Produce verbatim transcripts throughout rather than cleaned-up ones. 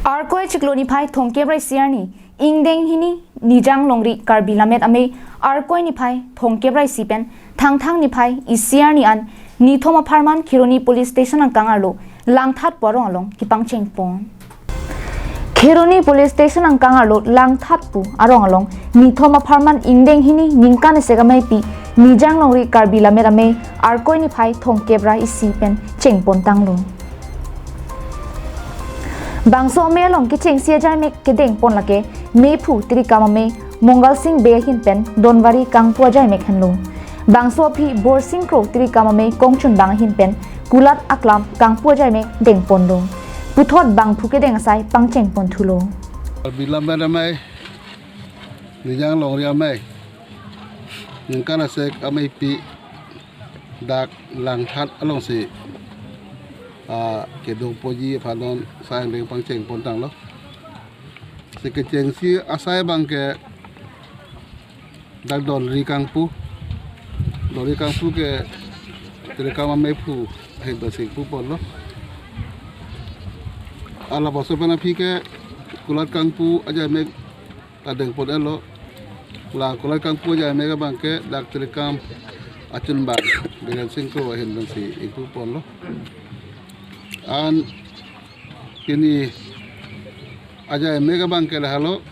Arkoi chiklo niphai thomkep ra isi arni, ingdeng hini Nijang Longri Karbi Lammet Amei Arkoi niphai thomkep ra isi pen Thangthang niphai isi arni an nithom apharman Kheroni Police Station angkang arlo Langthat pu arong along kepangcheng pon. Kheroni Police Station angkang arlo Langthat pu arong along nithom apharman ingdeng hini ningkan isi ameipi Nijang Longri Karbi Lammet Amei Arkoi niphai thomkep ra isi pen chengpon tanglo. Bangso amei along kechengsi ajaimek kedeng pon lake mephu Tirikam Amei Mongal Sing Bey ahin pen Donvari kangpu ajaimek henlo. Bangso aphi Borsing Kro Tirikam Amei kongchunbang ahin pen kulat aklam kangpu ajaimek dengponlo. Puthot bangphu kedeng asai pangcheng pon thulo. Karbi Lammet Amei, Nijang Longri Amei, ningkan isi ameipi dak Langthat alongsi, ah, kedung poji aphan non sai angdeng pangcheng pon tanglo. Si kechengsi asai abangke dak Donvari kangpu. Donvari kangpu ke Tirikam Amei phu ahin pen si ingpu ponlo. Hala bangso pen aphi ke kulat kangpu ajaimek ta dengpon-etlo. La kulat kangpu ajaimek abangke dak Tirikam achunbang Biren Sing Kro ahin pen si ingpu ponlo. An pini ajaimek abangke lahelo,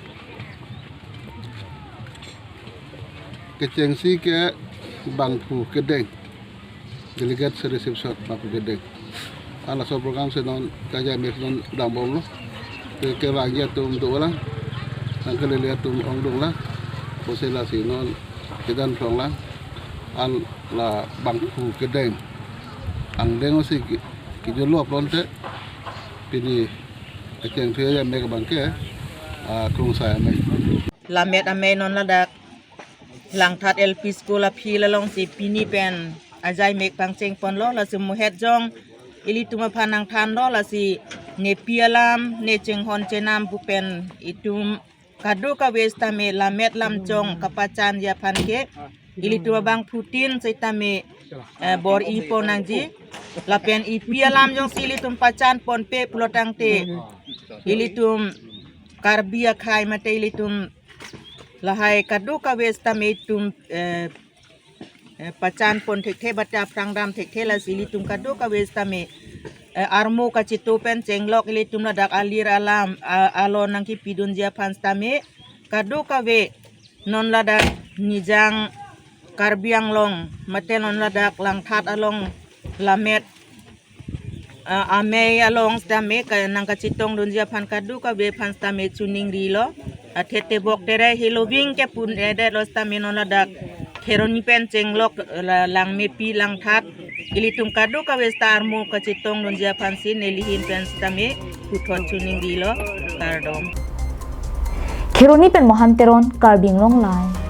kechengsi ke bangphu kedeng, delegate si reception bangphu kedeng. Halaso program si non kajaimek non dambomlo. Ke, kevangji atum dolang, nangkelele atum ongdunglang. Pusi lasi non kedan phlonglang. An la bangphu kedeng angdeng si ke, kejolo apron te pini kechengthu ajaimek abangke, ah, Krungsai Amei. Lammet Amei non ladak Langthat L P School a field alongsi pini pen ajaimek pangcheng ponlo, lasi muhet jong ilitum aphan nangthanlo, lasi nepi alam, ne chinghon chenam pu pen itum kadokave sitame lammet lamchong kapachanji aphan ke ilitum abangphutin sitame, eh, bor-i pon nangji. Lapen epi alam jongsi ilitum pachan ponpe pulo tangte ilitum Karbi akhei mate ilitum lahai kadokave sitame itum, eh, eh, pachan pon thekthe, bata aphrang dam thekthe, lasi ilitum kadokave sitame, eh, armo kachito pen chenglok ilitum ladak alir alam, a-, alon nangkepidunji aphan sitame kadokave non ladak Nijang Karbi Anglong mate non ladak Langthat along Lammet, ah, Amei along sitame ka nangkachetongdunji aphan kadokave aphan sitame choningrilo. Athe tebok tere heloving ke pun-edetlo sitame non ladak Kheroni pen chenglok la Langmepi Langthat ilitum kadokave sita armo kachetongdunji aphansi neli ahin pen sitame puthot choningrilo. Kardom. Kheroni pen Mohan Teron, Karbi Anglong Live.